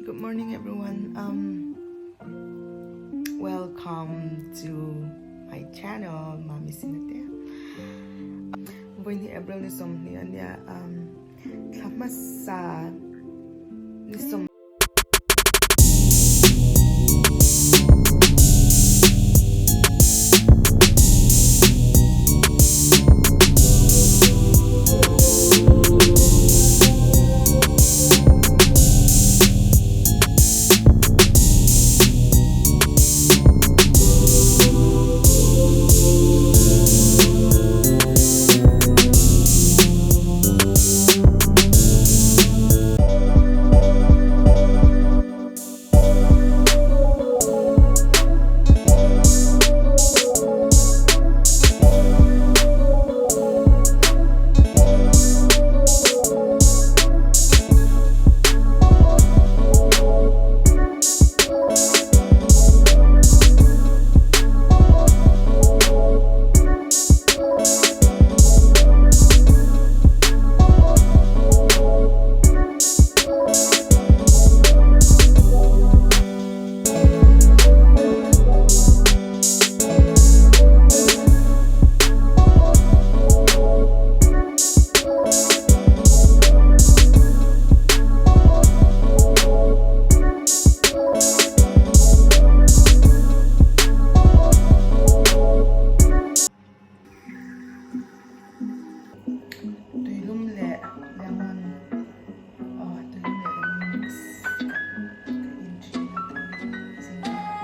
Good morning everyone. Um welcome to my channel Mami Sinatea. Vawiin hi April ni 20 ania um thla hmasa ni sawm Tuilum leh lemon aw tuilum leh lemon mix ka in thin a zing karah.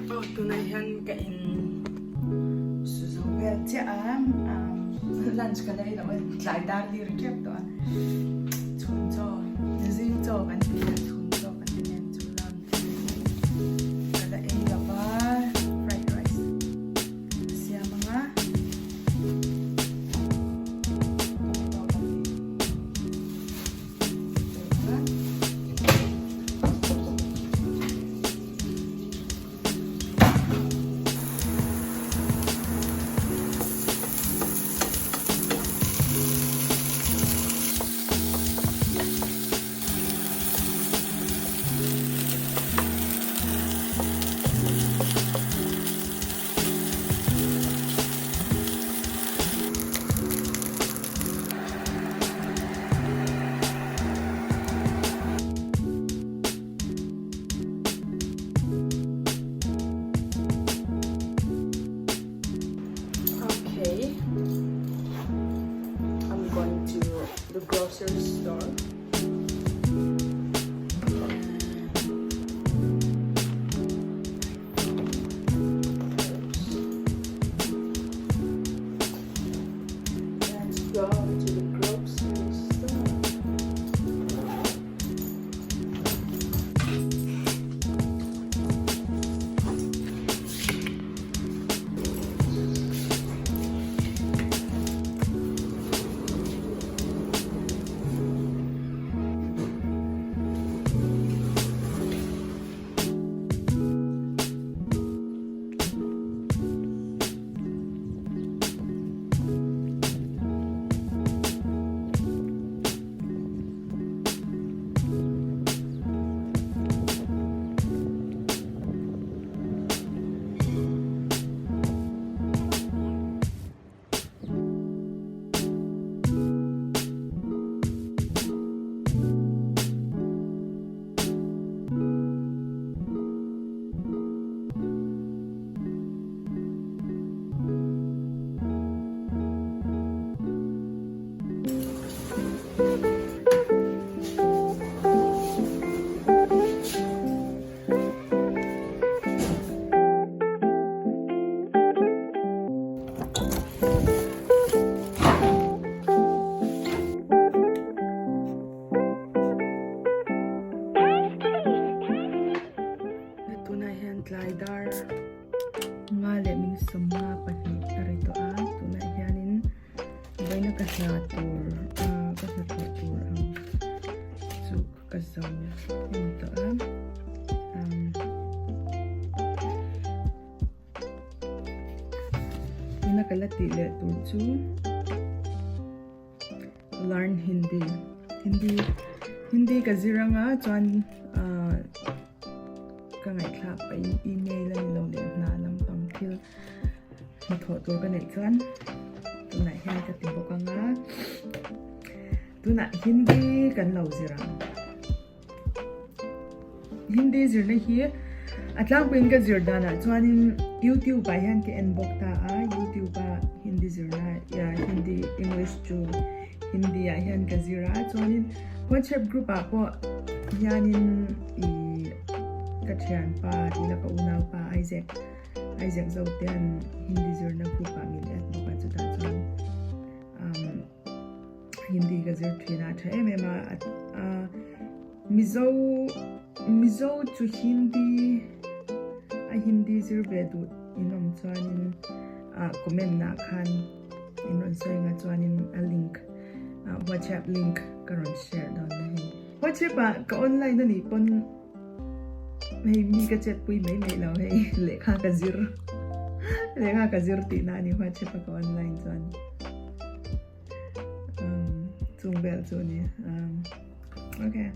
Aw tunah hian ka in su zo vel chiah a lunch ka la ei loh a tlai dar lir tep tawh a chhun chaw zing chaw kan ti a chhun chaw kan ti nen chu lunch ka la ei lo va fried rice ka siam ang a. Okay, I'm going to the grocery store. Let's go to the grocery store. ka la tih leh tur chu learn Hindi Hindi Hindi ka zir anga chuan ah ka ngaihthlak pahin email a ni lo leh hna lampang thil hnathawh tur ka neih chuan tunah hian ka ti bawk anga tunah Hindi kan lo zir ang. Hindi zirna hi a tlangpuiin ka zir danah chuanin YouTube ah hian ka en bawk ta a, YouTube a Hindi zirna Hindi English chu Hindi ah hian ka zir a chuanin WhatsApp group ah pawh hianin ih ka thianpa tih la ka unaupa Isaac Isaac Zotean Hindi zirna group ah min add bawk a chutah chuan umm Hindi ka zir thin a tha em em a a Mizo Mizo chu Hindi a Hindi zir ve duh in awm chuanin ah comment ah khan in rawn sawi anga chuanin a link ah WhatsApp link ka rawn share dawn a hei. WhatsApp ah ka online a nih pawn hei mi ka chat pui mai mai lo hei lehkha ka zir lehkha ka zir tihna a ni WhatsApp a ka online chuan. Chung vel chu a ni. Okay.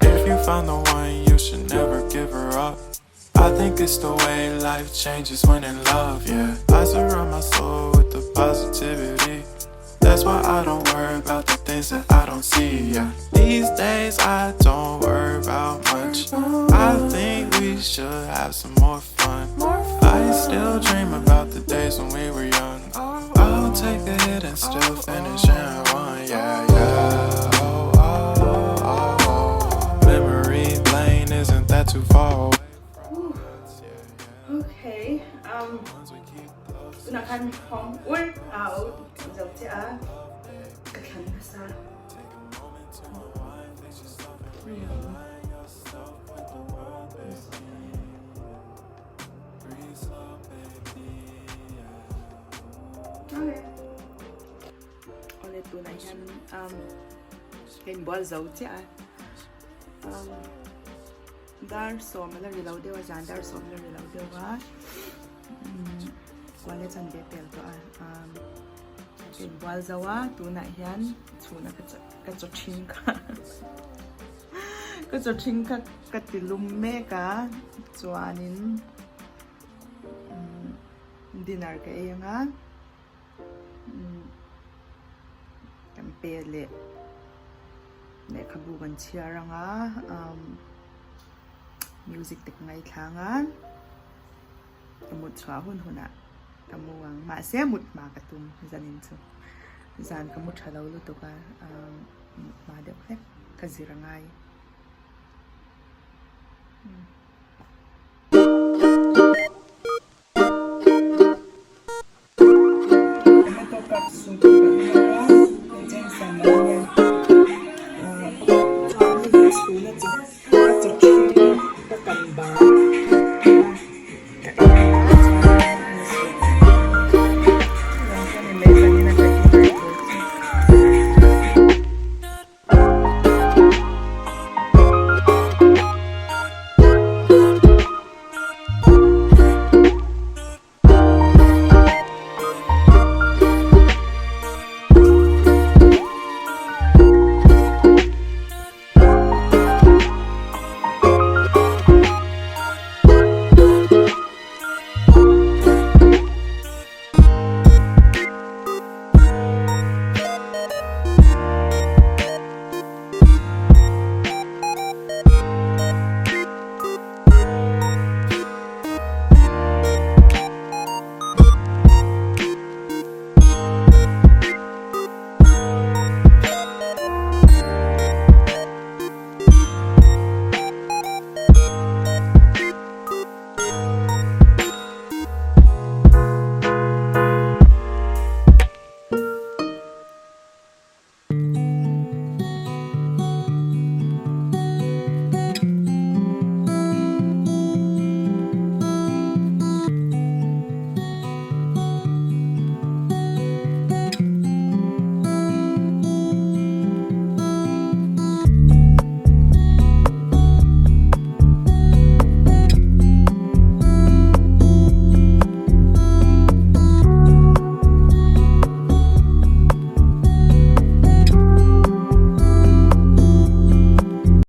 If you found the one, you should never give her up. I think it's the way life changes when in love, yeah. I surround my soul with the positivity. That's why I don't worry about the things that I don't see, yeah. These days I don't worry about much. I think we should have some more fun. I still dream about the days when we were young. I'll take a hit and still finish in one, yeah, yeah. Oh, oh, oh, oh. Memory lane isn't that too far away from us, yeah, yeah. Okay, um, tunah khan home workout zo che a ka thlan nasa. Okay. Awle tunah hian um ka inbual zo chiah a um dar sawm a la ri lo deuh a zan dar sawm a la ri lo deuh a umm kual a chan ve pel tawh a um ka inbual zo a tunah hian chhuna ka ka chaw ṭhing kha ka chaw ṭhing kha ka ti lum mek a chuanin umm dinner ka ei ang a. Kan pe leh lehkhabu kan chhiar ang a music te ka ngaithla ang a ka mut chhuah hun hunah ka mu ang mahse mut hma ka tum zanin chu zan ka mu tha lo lutuk a mut hma deuh hlek ka zir a ngai. Tomato cup soup.